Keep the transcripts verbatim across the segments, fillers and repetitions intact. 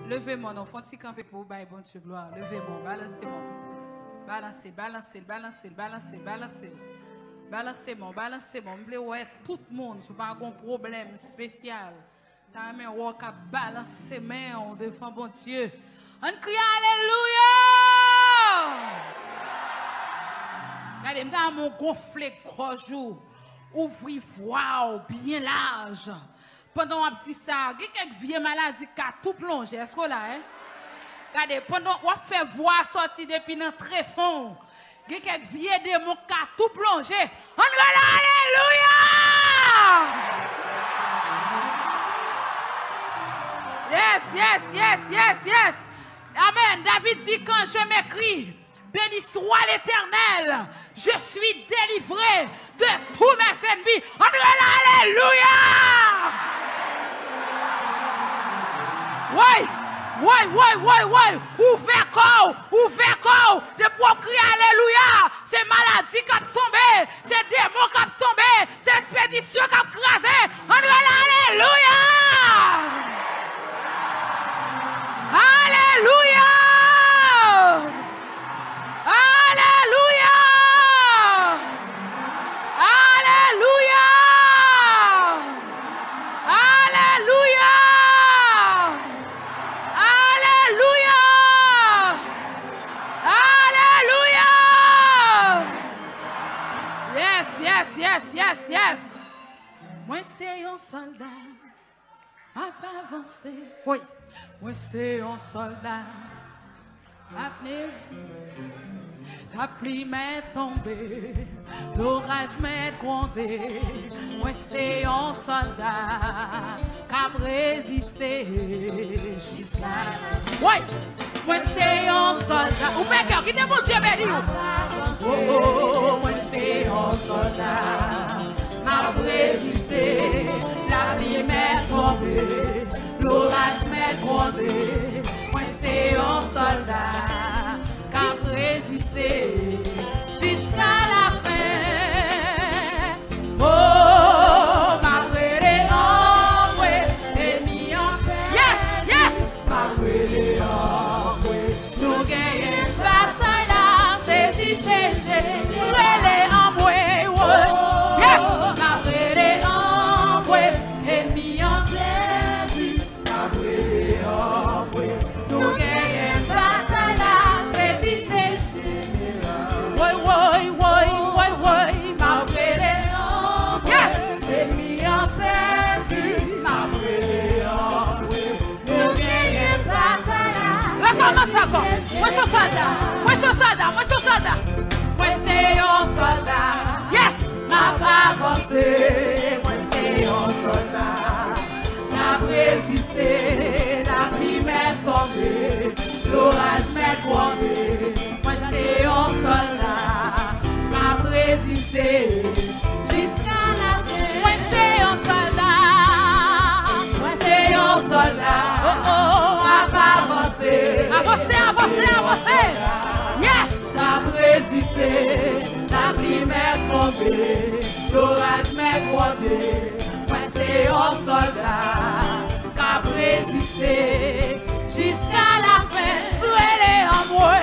Leve men w non, fè yon ti kanpe pou w bay Bondye glwa. Leve men w, balanse men w. Balanse, balanse l, balanse l, balanse l, balanse l. Balanse men w, balanse men w. M vle wè tout moun, si w pa gen yon pwoblèm espesyal, ta renmen wè w k ap balanse men w devan Bondye. Ann kriye alelouya! Gade, m ta renmen w gonfle gòj ou, ouvri vwa w byen laj. Pandan w ap di sa, gen kèk vye maladi k ka tou plonje. Èske w la, en? Gade, pandan w ap fè vwa sòti depi nan trefon w, gen kèk vye demon k ka tou plonje. Ann rele alelouya! Yes, yes, yes, yes, yes. Amen. David di, quand je m'écrie, béni soit l'Éternel, je suis délivré de tous mes ennemis. Ann rele alelouya! Woy, woy, woy, woy, woy! Ouvè kò w, ouvè kò w! Depi w kriye alelouya, se maladi k ap tonbe, se demon k ap tonbe, se ekspedisyon k ap kraze. Ann rele alelouya! Alelouya! Alelouya! Alelouya! Alelouya! Alelouya! Alelouya! Yes, yes, yes, yes, yes. Mwen se yon sòlda. M ap avanse. Woy. Mwen se yon sòlda. M ap leve. Lapli mèt tonbe. Loraj mèt gwonde. Mwen se yon sòlda k ap reziste jiska la. Woy! Mwen se yon sòlda. Ou fè kè w, kite Bondye beni w. Oh, oh, oh, mwen se yon sòlda. M ap reziste. Lapli mèt tonbe. Loraj mèt gwonde. Mwen se yon sòlda k ap reziste jiska lafen. Oh, m ap rele anmwe, enmi an pèdi. Yes, yes. M ap rele anmwe, nou genyen batay la, Jezi se Jezi. Rele anmwe, woy. Yes. M ap rele anmwe, enmi an pèdi. M ap rele anmwe, nou genyen batay la, Jezi se jeneral. Woy, woy, woy, woy, woy, m ap rele anmwe. Yes. Enmi an pèdi, m ap rele anmwe, nou genyen batay la. Rekòmanse ankò. Mwen se sòlda, mwen se sòlda, mwen se sòlda. Mwen se yon sòlda. Yes. M ap avanse, mwen se yon sòlda. M ap reziste, lapli mèt tonbe, loraj mèt gwonde. Mwen se yon sòlda, m ap reziste jiska lafen. Mwen se yon sòlda, mwen se yon sòlda. Oh, oh, m ap avanse. Avanse, avanse, avanse. Yes! M ap reziste, lapli mèt tonbe, loraj mèt gwonde. Mwen se yon sòlda k ap reziste jiska lafen. Rele anmwe.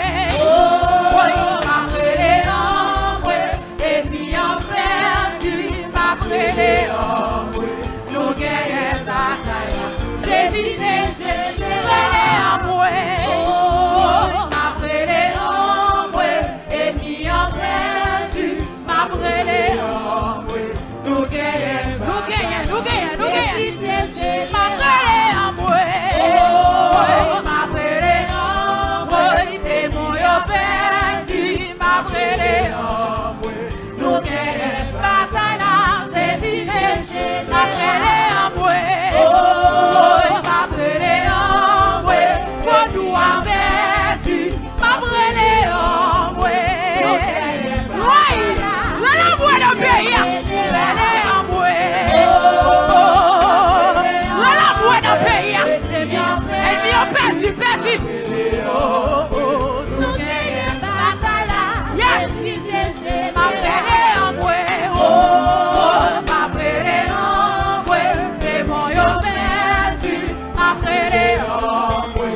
Oh, m ap rele anmwe. Enmi an pèdi, m ap rele anmwe. Nou genyen batay la. Jezi se Jezi, rele anmwe. Oh, m ap rele anmwe. Enmi an pèdi, m ap rele anmwe. Nou genyen, nou genyen, nou genyen, nou genyen. Jezi se Jezi. M ap rele anmwe. Oh, m ap rele anmwe. Demon yo pèdi, m ap rele anmwe. Nou genyen batay la, Jezi se Jezi. M ap rele anmwe. Oh, m ap rele anmwe. Vodou a pèdi, m ap rele anmwe. Woy! Rele anmwe nan peyi a. Rele anmwe. Oh, rele anmwe nan peyi a. Enmi an pèdi, pèdi. Nou genyen batay la. Yes. M ap rele anmwe, oh, m ap rele anmwe. Demon yo pèdi, m ap rele anmwe.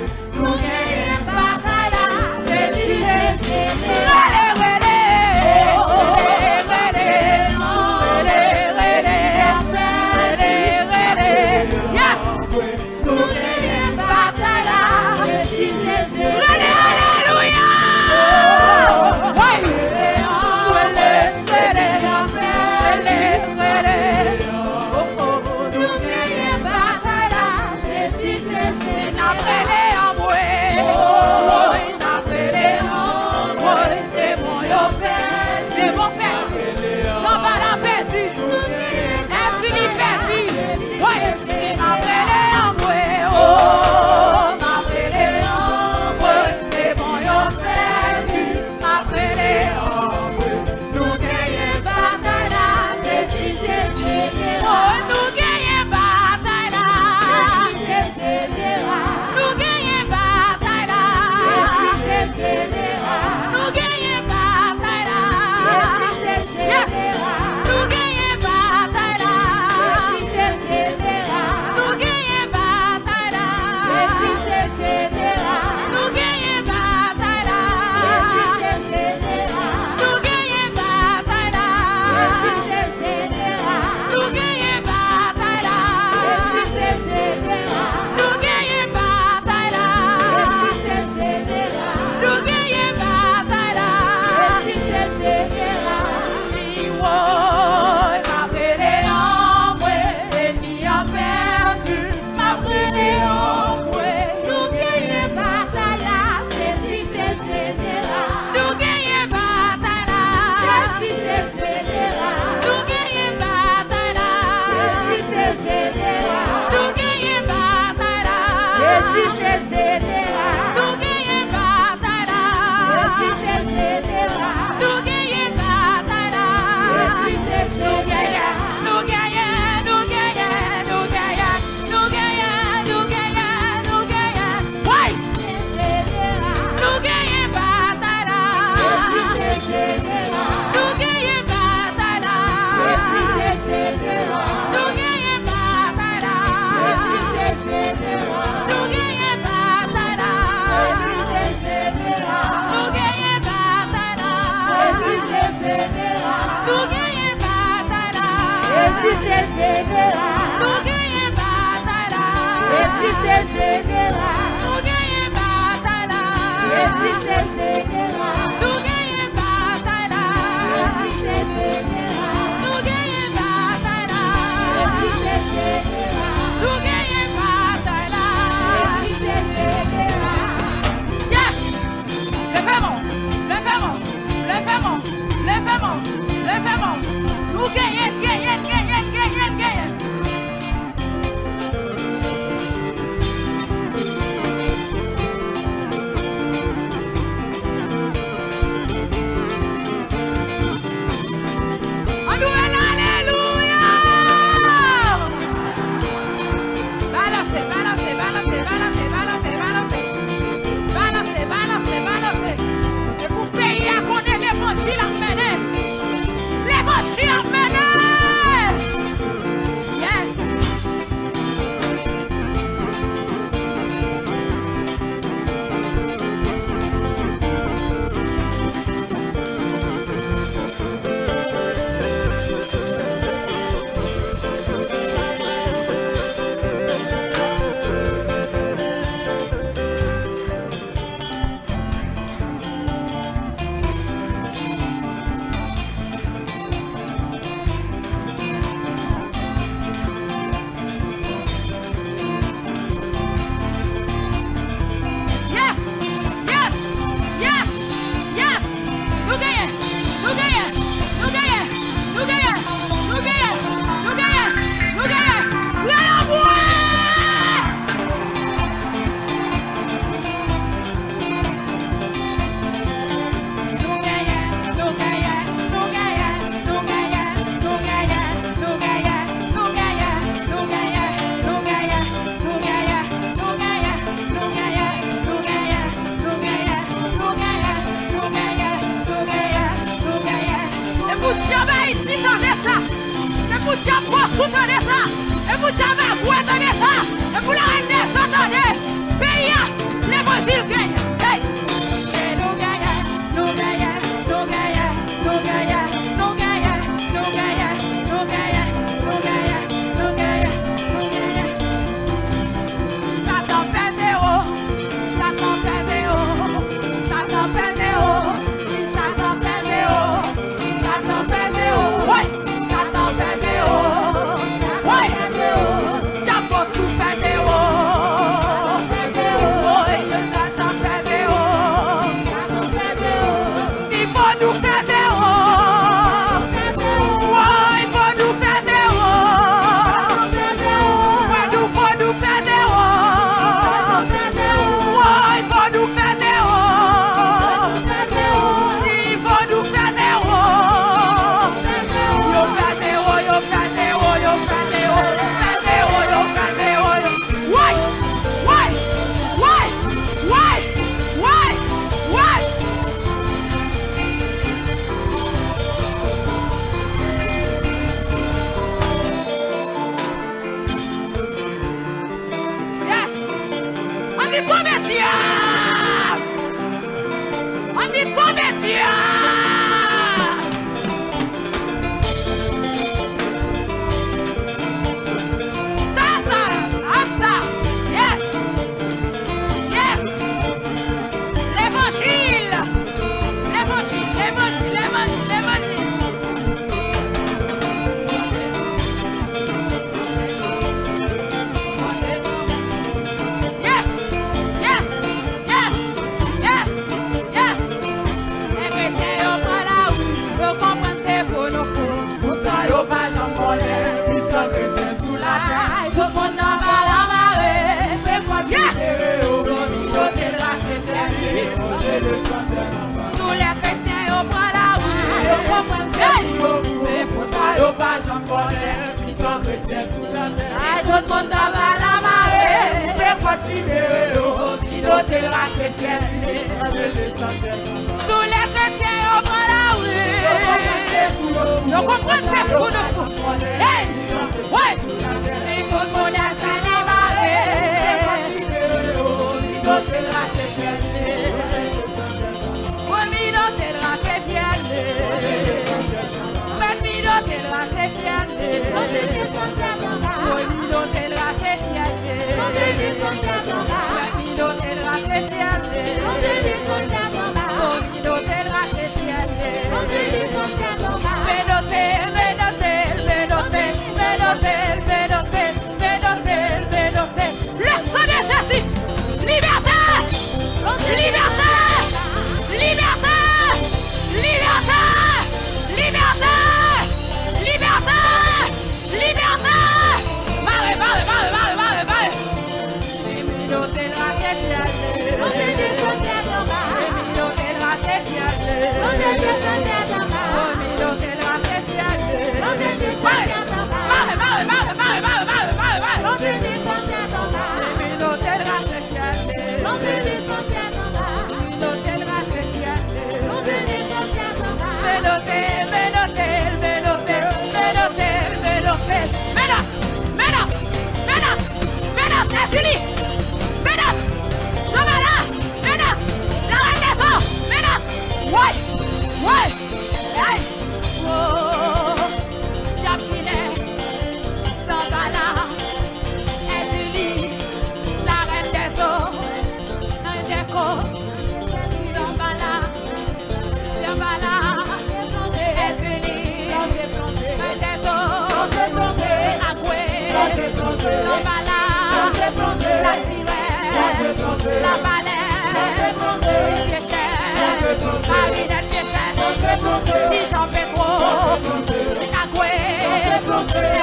Nou genyen batay la. Jezi se jeneral. Nou genyen batay la. Jezi se jeneral. Nou genyen batay la. Jezi se jeneral. Nou genyen batay la. Jezi se jeneral. Nou genyen batay la. Jezi se jeneral. Yes! Leve men w, leve men w, leve men w, leve men w, leve men w. Nou genyen, genyen, genyen, genyen, genyen. Ann ouvè l, alelouya! Balanse, balanse, balanse, balanse, balanse, balanse. Balanse, balanse, balanse. E pou peyi a konnen levanjil ap mennen. Levanjil ap mennen. Yes. Yes! Yes! Yes! Yes! Nou genyen! Nou genyen! Nou genyen! Nou genyen! Nou genyen! Nou genyen! Nou genyen! Rele mwen! Se pou dyab Ayiti tande sa. Se pou dyab Boston tande sa. Se pou dyab Avwe tande sa. Se pou larèn dèzò tande. Peyi a, levanjil genyen. Hey! Satan fè zewo. Satan fè zewo. Satan fè zewo. Wi, Satan fè zewo. Satan fè zewo. Wi, Satan fè zewo. Wi, Satan fè zewo. Dyab Boston fè zewo. Wi, Satan fè zewo. Ti Vodou fè zewo. Woy, Vodou fè zewo. Vodou, Vodou fè zewo. Woy, Vodou fè zewo. Ti Vodou fè zewo. Yo fè zewo, yo fè zewo, yo fè zewo, yo fè zewo, yo fè zewo, yo. Woy! Woy! Woy! Woy! Woy! Woy! Yes! Ann di tonbe dyab! Ann di tonbe dyab! Sa, sa, a sa! Yes! Yes! Levanjil! Levanjil, levanjil, levanjil, levanjil! Yes! Yes! Yes! Yes! Yes! Lè kretyen yo pran lari, yo konprann se fo nou fo. Poutan yo pa janm konnen pwisan kretyen sou latè. Ay, tout moun nan bal a mare, se kòb libere yo, yo te rache fè li. Tou lè kretyen yo pran lari, yo konprann se pou yo boure. Poutan yo pa janm konnen pwisan kretyen sou latè. Ay, tout moun nan bal a mare, se kòb libere yo, yo te rache fè li. Tou lè kretyen yo pran lari, yo konprann se fou nou fou. Hey! Woy! Si tout moun ap selebre, kominote l rache fyèl li. Kominote l rache fyèl li. Mèt kominote l rache fyèl li. Plonje desann tèt anba. Domino te rache syèl. Plonje desann tèt anba. Domino te rache syèl. Plonje desann tèt anba. Menote, menote, menote, menote, menote, menote, menote. Le sang de Jésus. Liberté. Liberté. Liberté. Liberté. Liberté. Liberté. Liberté! Mare, mare, mare, mare, mare, mare! Domino te rache syèl. Plonje desann tèt anba. Domino te rache syèl. Plonje desann tèt anba. Domino te rache syèl. Plonje desann tèt anba. Mare, mare, mare, mare, mare, mare, mare, mare! Plonje desann tèt anba. Domino te rache syèl. Plonje desann tèt anba. Domino te rache syèl. Plonje desann tèt anba. Menote, menote, menote, menote, menote. Menot, menot, menot, menot, Èzili. Menot, Danbala, menot, Larèn dèzò, menot. Woy, woy, ey, wo, dyab vini, Danbala, Èzili, Larèn dèzò, Ann dèko, Danbala, Danbala, Èzili, Ann dèzò, Agwe, Danbala, Latirè, Labalè, Pye Chèch, Marinèt Pye Chèch, Dijon Petwo, Agwe,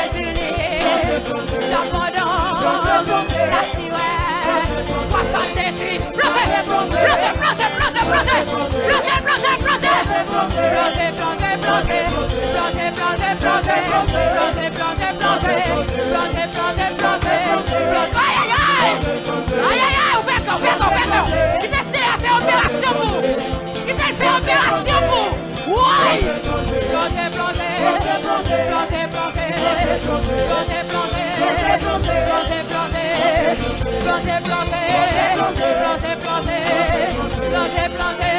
Èzili, Danbala, Latirè, Wa Fanm Dechi. Plonje, plonje, plonje, plonje, plonje. Plonje, plonje, plonje. Plonje, plonje, plonje. Plonje, plonje, plonje. Plonje, plonje, plonje. Plonje, plonje, plonje. Plonje. Ayayay! Ayayay! Ouvè kò, ouvè kò, ouvè kò. Kite Seyè a fè operasyon pou ou. Kite l fè operasyon pou ou. Woy! Plonje, plonje. Plonje, plonje. Plonje, plonje. Plonje, plonje. Plonje, plonje. Plonje, plonje. Plonje, plonje. Plonje, plonje.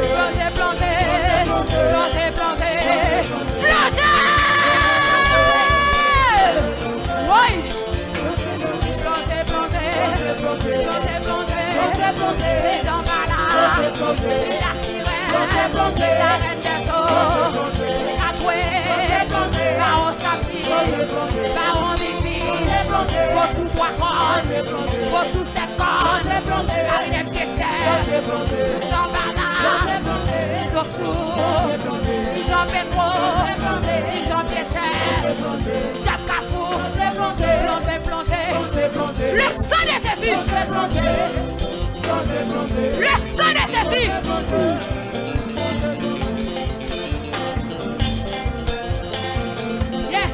Plonje, plonje. Plonje, plonje. Plonje! Woy! Plonje, plonje. Plonje, plonje. Plonje, plonje. Li Danbala. Li Latirè. Plonje, plonje. Larèn dèzò. Li Agwe. Plonje, plonje. Bawo Santi. Plonje, plonje. Bawon Midi. Plonje, plonje. Gwo sou twa kòd. Plonje, plonje. Gwo sou sèt kòd. Plonje, plonje. Marinèt Pye Chèch. Plonje, plonje. Danbala. Plonje, plonje. Dosou. Plonje, plonje. Dijon Petwo. Plonje, plonje. Dijon Pye Chèch. Plonje, plonje. Dyab Kafou. Plonje, plonje. Plonje, plonje. Plonje, plonje. Le sang de Jésus. Plonje, plonje. Plonje, plonje. Le sang de Jésus. Plonje, plonje. Yes.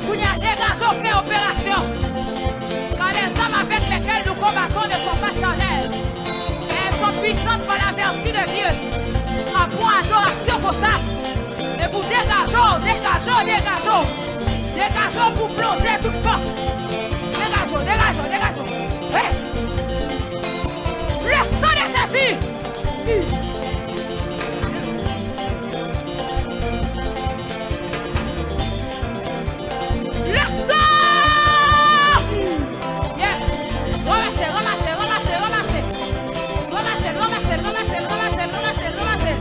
Kounye a, degaje w fè operasyon. Car les armes avec lesquelles nous combattons ne sont pas charnelles, mais elles sont puissantes par la vertu de Dieu. Aprann adorasyon konsa. E pou degaje w, degaje w, degaje w. Degaje w pou plonje tout fòs. Degaje w, degaje w, degaje w. Hey! Le sang de Jésus! Le sang! Yes! Ranmase, ranmase, ranmase, ranmase. Ranmase, ranmase, ranmase.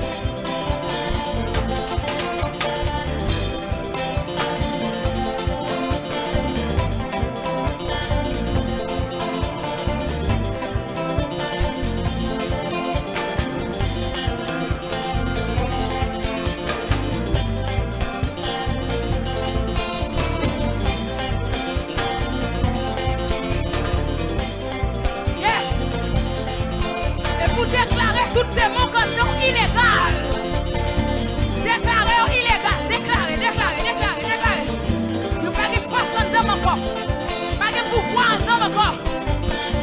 Yes! E pou deklare tout demon k anndan w ilegal. Deklare yo ilegal. Deklare, deklare, deklare, deklare. Yo pa gen fòs anndan m ankò. Pa gen pouvwa anndan m ankò.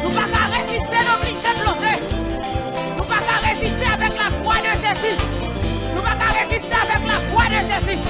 Nou pa ka reziste, nou oblije plonje. Nou pa ka reziste avèk la foi de Jésus. Nou pa ka reziste avèk la foi de Jésus.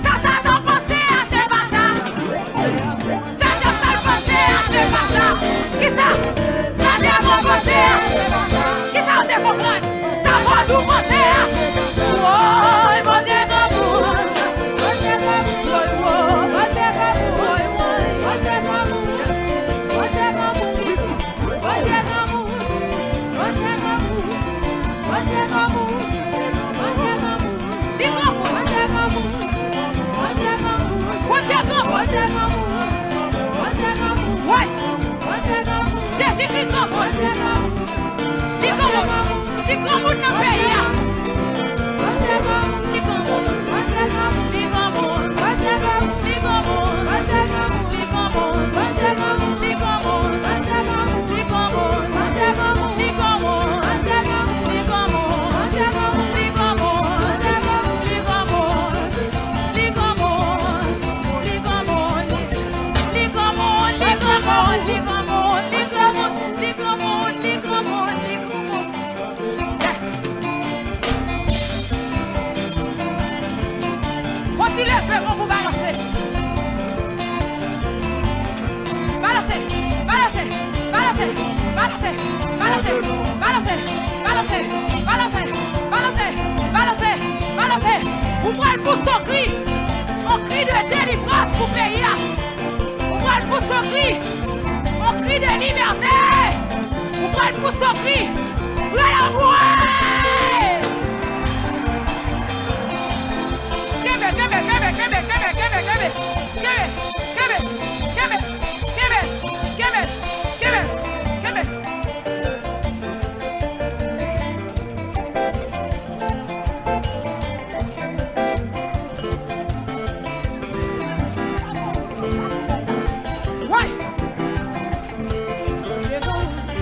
Sa Satan panse a, se pa sa. Sa dyab sa l panse a, se pa sa. Kisa? Sa demon panse a, se pa sa. Kisa w te konprann? Sa vodou panse a. Woy, Bondye granmoun. Bondye granmoun, woy, woy, Bondye granmoun, woy, woy, Bondye granmoun. Bondye granmoun. Bondye granmoun. Bondye granmoun. Bondye granmoun. Bondye granmoun. Li granmoun. Bondye granmoun. Bondye granmoun. Bondye granmoun. Bondye granmoun. Wi. Bondye granmoun. Jezikri granmoun. Bondye granmoun. Li granmoun. Li granmoun nan peyi a. Bondye granmoun. Li granmoun. Bondye granmoun. Li granmoun. Bondye granmoun. Li granmoun. Bondye granmoun. Li granmoun. Bondye granmoun. Li granmoun. Bondye granmoun. Li granmoun. Bondye granmoun. Li granmoun. Bondye granmoun. Li granmoun. Bondye granmoun. Li granmoun. Bondye granmoun. Li granmoun. Li granmoun. Li granmoun. Li granmoun. Li granmoun. Li granmoun. Li granmoun. Li granmoun. Li granmoun. Yes. Fò ti leve men w pou balanse. Balanse, balanse, balanse, balanse, balanse, balanse, balanse, balanse, balanse, balanse, balanse. Ou pral pouse yon kri, yon kri de delivrans pou peyi a. Ou pral pouse yon kri, yon kri de libète. Ou pral pouse yon kri. Rele w. Kenbe, kenbe, kenbe, kenbe. Kenbe, kenbe, kenbe, kenbe, kenbe, kenbe, kenbe, kenbe. Woy!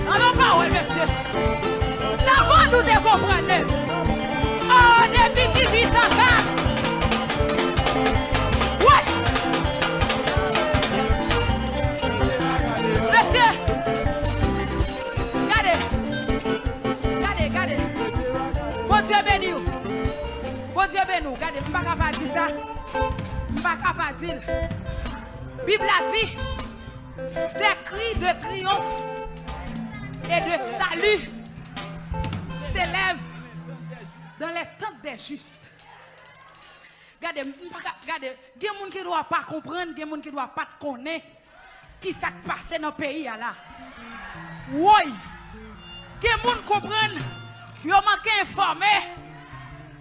Tande yon pawòl, mesye. Sa vodou te konprann, men. Oh, depi dizuit san kat. Woy! Mesye! Gade! Gade, gade! Bondye beni w! Bondye beni w! Gade, m pa ka pa di sa. M pa ka pa di l. Bib la di, des cris de triomphe et de salut s'élèvent dans les tentes des justes. Gade, m pa ka, gade, gen moun ki dwa pa konprann, gen moun ki dwa pa t konnen ki sa k pase nan peyi a la. Woy! Gen moun konprann, yo manke enfòme.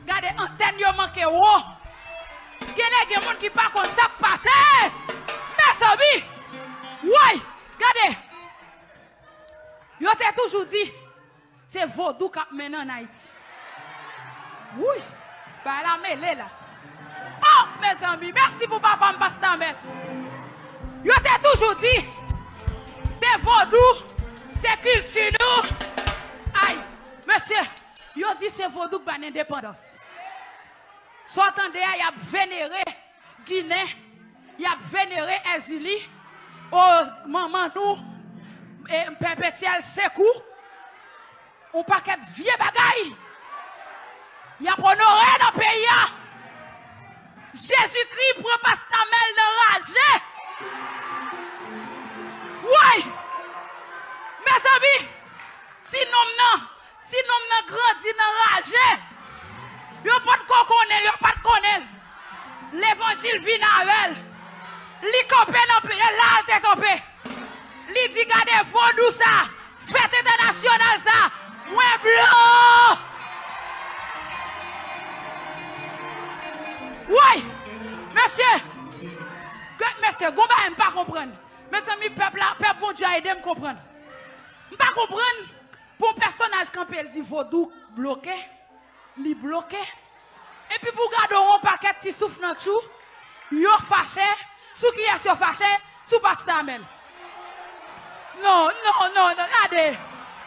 Gade, antèn yo manke wo. Genlè gen moun ki pa konn sa k pase. Mezanmi! Woy! Gade! Yo te toujou di, se vodou k ap mennen ann Ayiti. Wouy! Bagay la mele la. Oh, mezanmi, mèsi pou papa m, Pastè Amèl. Yo te toujou di, se vodou, se kilti nou. Ay, mesye, yo di se vodou k ba n endepandans. Sa w tande a, y ap venere Ginen, y ap venere Èzili, o manman nou, e, Pèpetyèl Sekou, yon pakèt vye bagay y ap onore nan peyi a. Jezikri pran Pastè Amèl nan raje. Woy! Mezanmi, ti nonm nan, ti nonm nan grandi nan raje. Yo potko konnen l, yo pa t konnen l. Levanjil vin avè l. Li kanpe nan pye la l te kanpe. Li di, gade vodou sa, fèt entènasyonal sa, mwen blan. Woy! Mesye! Ke, mesye, gon bagay m pa konprann. Mezanmi, pèp la, pèp Bondye a ede m konprann. M pa konprann pou yon pèsonaj kanpe, l di vodou bloke, li bloke. Epi pou gade yon pakèt ti souf nan tchou, yo fache, sou kiyès yo fache? Sou Pastè Amèl. Non, non, non, non, gade.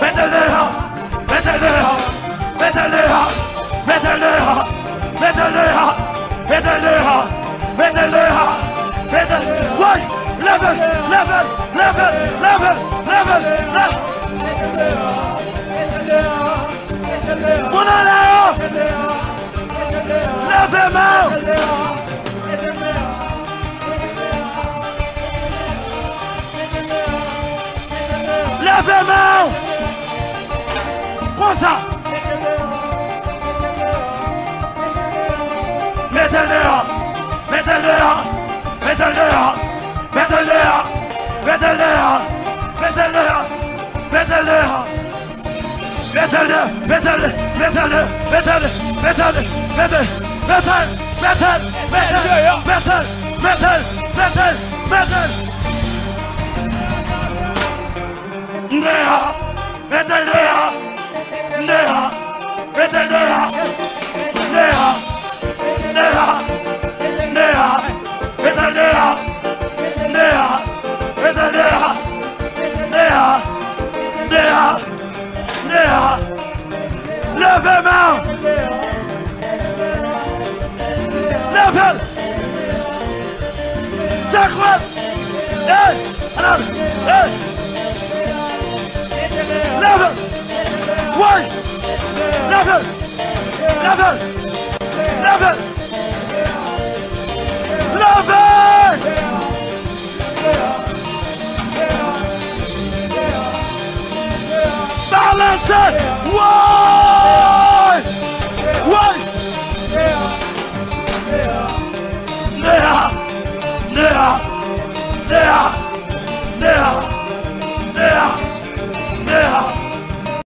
Mete l deyò! Mete l deyò! Mete l deyò! Mete l deyò! Mete l deyò! Mete l deyò! Mete l deyò! Mete l, woy! Leve l! Leve l! Leve l! Leve l! Leve l! Leve l! Moun anlè yo! Leve men w! Leve men w! Konsa! Mete l deyò! Mete l deyò! Mete l deyò! Mete l deyò! Mete l deyò! Mete l deyò! Mete l deyò! Mete l deyò! Mete l deyò! Mete l deyò! Mete l deyò! Mete l deyò! Mete l deyò! Mete l! Mete l! Mete l! Mete l! Mete l! Mete l! Mete l! Mete l! M deyò! Mete l deyò! M deyò! Mete l deyò! M deyò! M deyò! M deyò! Mete l deyò! M deyò! Mete l deyò! M deyò! M deyò! M deyò! Leve men w! Leve l! Senkant! Hey! Ann ale! Hey! Leve l! Woy! Leve l! Leve l! Leve l! Leve l! Balanse! Woy!